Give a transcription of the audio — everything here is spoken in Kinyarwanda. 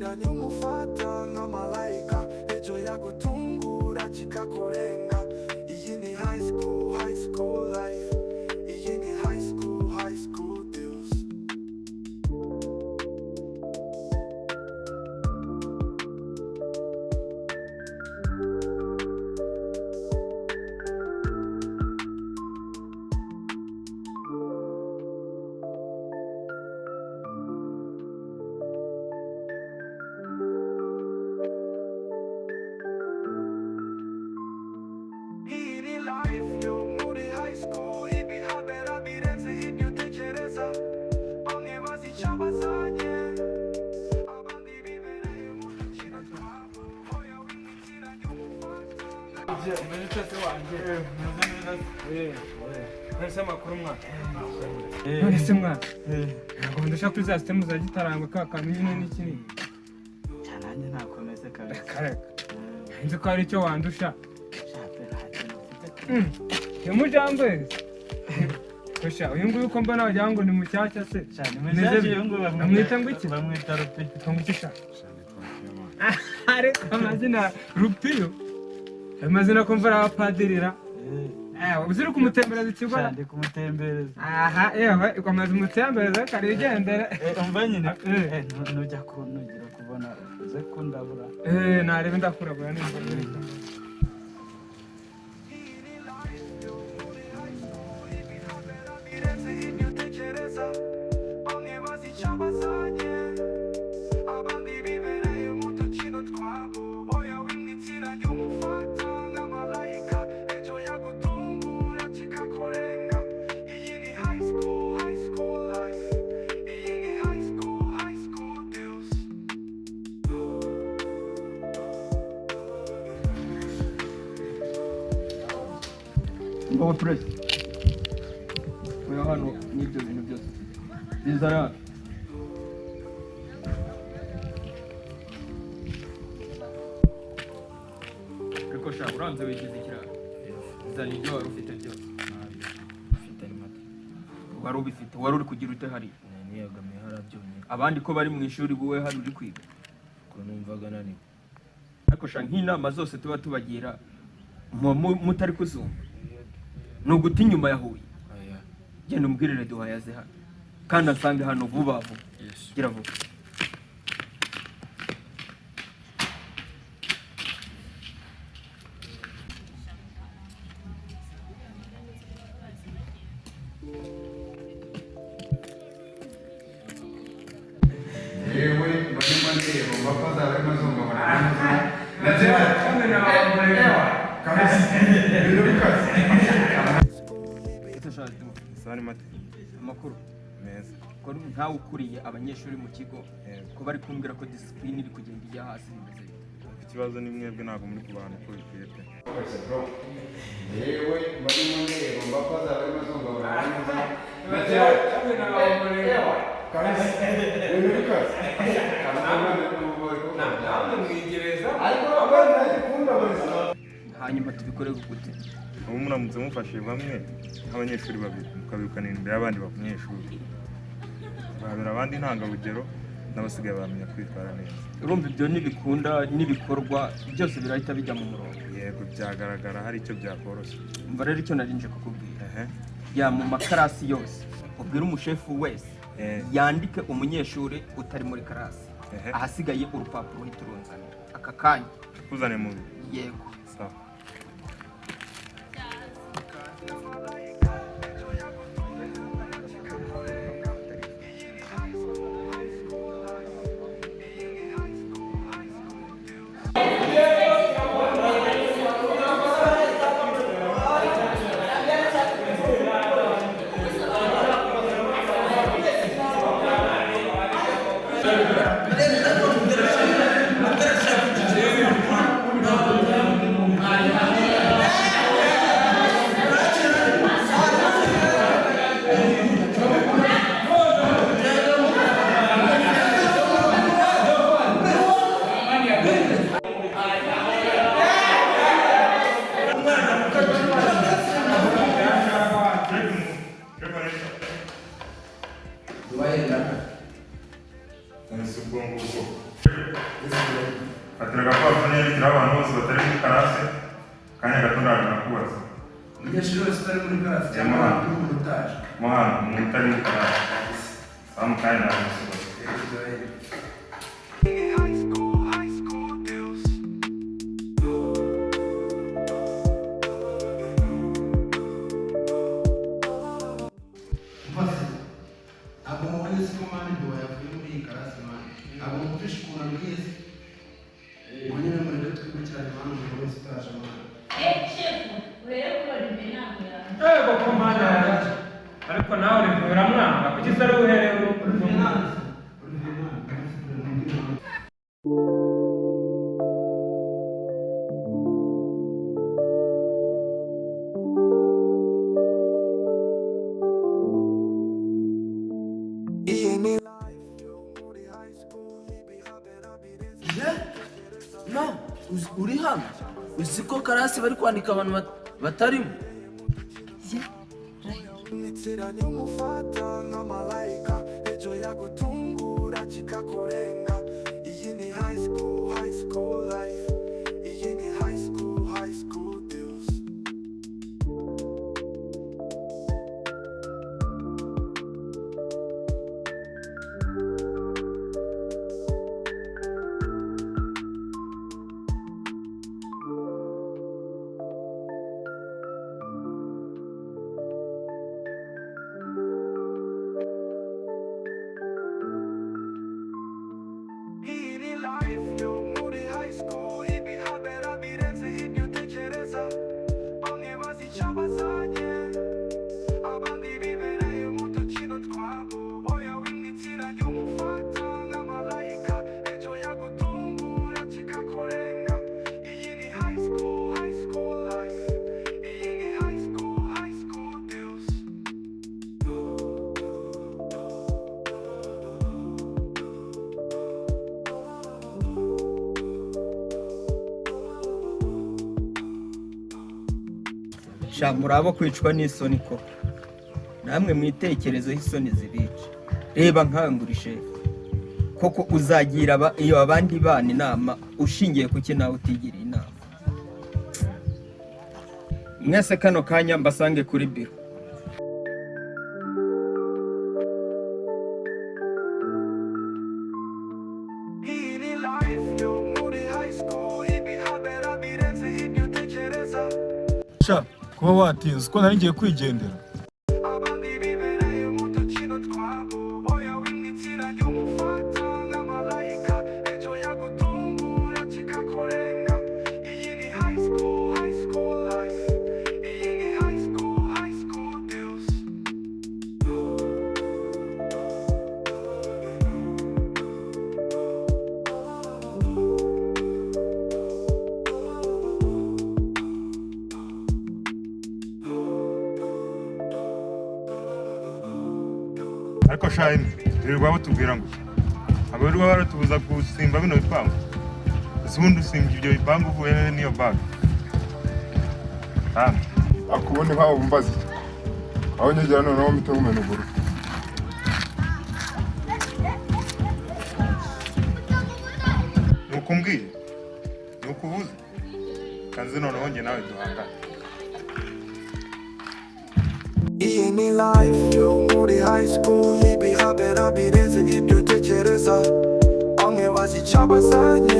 Wimwitiranya umufata nka malayika, ejo yagutungura kikakurenga. Iyi ni high school, high school life. Iyi ni high school, high school deals. Iyi ni life yo muri high school. Ibihabera birenze ibyo utekereza. Bamwe bazi icyo bazanye, abandi bibereye mu dukino twabo. Oya, wimwitiranya umufata. None amakuru mwana? None se mwana, ntabwo ndusha kuri za sitemu za gitarangwa ka kantu nyine ni kinini. Nanjye ntakomeze kabisa. Reka reka, nzi ko hari icyo wandusha. Shape, nta kintu mfite. Temujambe kosha, uyu nguyu uko mbona wagira ngo ni mushyashya se? Cyane. Meze Mushyashya. bite? Uyu nguyu Bamwita ngo iki? Bamwita Rupi. Yitwa ngo iki sha? Ariko amazina Rupiyo, ayo mazina ko mvura abapadirira. Uzi uri kumutembereza ikigo? Cyane, ndi kumutembereza. Aha, yewe ukomeza umutembereza kare ugendere. Umva nyine. Eh. Nujya ku nugira kubona uze kundabura. Narebe ndakurabura nimba. Iyi ni life yo muri high school. Ibihabera birenze ibyo utekereza. Bamwe bazi icyo bazanye, abandi bibereye mu dukino twabo. Oya, wimwitiranya umufata nka malayika, ejo yagutungura kikakurenga. Iyi ni high school, high school life. Iyi ni high school, high school deals. Wowe puresi, uri hano n'ibyo bintu byose ufite, bizana hano. Ariko sha, uranze wigize ikirara. Zana ibyo wari ufite byose. Ufite ari mata. Wari ubifite, wari uri kugira ute hariya? Niyegamiye hariya byonyine. Abandi ko bari mu ishuri, wowe hano uri kwiga? Ko numvaga naniwe. Ariko sha, nk'inama zose tuba tubagira mutari kuzumva, ni uguta inyuma ya Huye. Aya. Genda umbwirire duhayaze hano kandi asange hano vuba vuba. Yes. Gira vuba. Yewe, barimo ndeba mpaka azaba arimo azungabana neza kabisa, ibintu bikaze. Ese sha, Sani mate. Amakuru? Meza. Ko nkawe ukuriye abanyeshuri mu kigo, Yego. ko bari kumbwira ko discipline iri kugenda ijya hasi, bimeze bite? Ikibazo ni mwebwe, ntabwo muri kubahana uko bikwiye pe. Yewe, barimo ndeba mpaka azaba arimo azungabana neza kabisa, ibintu bikaze. Ariko abana ikunda bose. Hanyuma tubikore gute? Ubu muramutse mufashe bamwe nk'abanyeshuri babiri mukabirukanira imbere y'abandi banyeshuri, babera abandi intangarugero, n'abasigaye bamenya kwitwara neza. Urumva ibyo nibikunda n'ibikorwa byose birahita bijya mu murongo. Yego, byagaragara hari icyo byakoroshya. Umva rero icyo nari nje kukubwira. Ehe. Ya mu makarasi yose, ubwire umushefu wese yandike umunyeshuri utari muri karasi. Ahasigaye urupapuro uhita urunzanira aka kanya. Kuzane mu biro? Yego. Sawa. Fatira agapapuro niyandikiraho abantu bose batari muri karase, akanya gato ndaje nakubaza. Umunyeshuri wese utari muri karasi cyangwa Muhanga. umuntu utaje. Mo hano umuntu utari muri karase sawa, mu kanya ndaje gusubiza. High school, high school deals. Mfase, ntabwo mubonye se ko man ntiwa yavuye muri iyi karasi man? Ntabwo mwumvishe ukuntu ambwiye se? Ngo nyine mureke twibukirane man, umuntu wese utaje man. Shefu, uhere kuri Olivier, ntabwo yaje. Ego ko mana yanjye, ariko nawe Olivier uramwanga, kuki se ari uhereye? Olivier nanze, Olivier nanze, Olivier nanze. Iyi ni life yo muri high school, ibihabera birenze. Ye? No, uri hano uzi ko karasi bari kwandika abantu batarimo? Inzira umufata nka malayika, ejo yagutungura kikakurenga. Iyi ni high school, high school life. Iyi ni high school, high school deals. Iyi ni life yo muri high school, ibihabera birenze ibyo utekereza. Bamwe bazi icyo bazanye, abandi bibereye mu dukino twabo. Oya, wimwitira umufata nka malayika, ejo yagutungura kikakurenga. Iyi ni high school, high school life. Iyi ni high school, high school deals. Sha, muri abo kwicwa n'isoni koko, namwe mwitekerezeho, isoni zibica. Reba nkangura shefu koko, uzagira iyo abandi bana inama ushingiye kuki nawe utigiriye inama? Mwese kano kanya mbasange kuri biro. Iyi ni life yo muri high school, ibihabera birenze ibyo utekereza. Sha, kuba watinze uko nari ngiye kwigendera. Abandi bibereye mu dukino twabo. Oya, wimwitira umufata nka malayika, ejo yagutungura kikakurenga. Iyi ni high school, high school life. Iyi ni high school, high school deals. Ariko shayini birirwa batubwira ngo ntabwo birirwa baratubuza gusimba bino bipangu. Ese ubundi usimbye ibyo bipangu uvuye hehe n'iyo bag? Hano. Akubone nkaho wumbaza iki? Aho nyegera noneho mpite nkumenagura. Ni ukumbwiye, ni ukubuze kanze, noneho njye nawe duhangane. Iyi ni life yo muri high school, ibihabera birenze ibyo utekereza. Bamwe bazi icyo bazanye.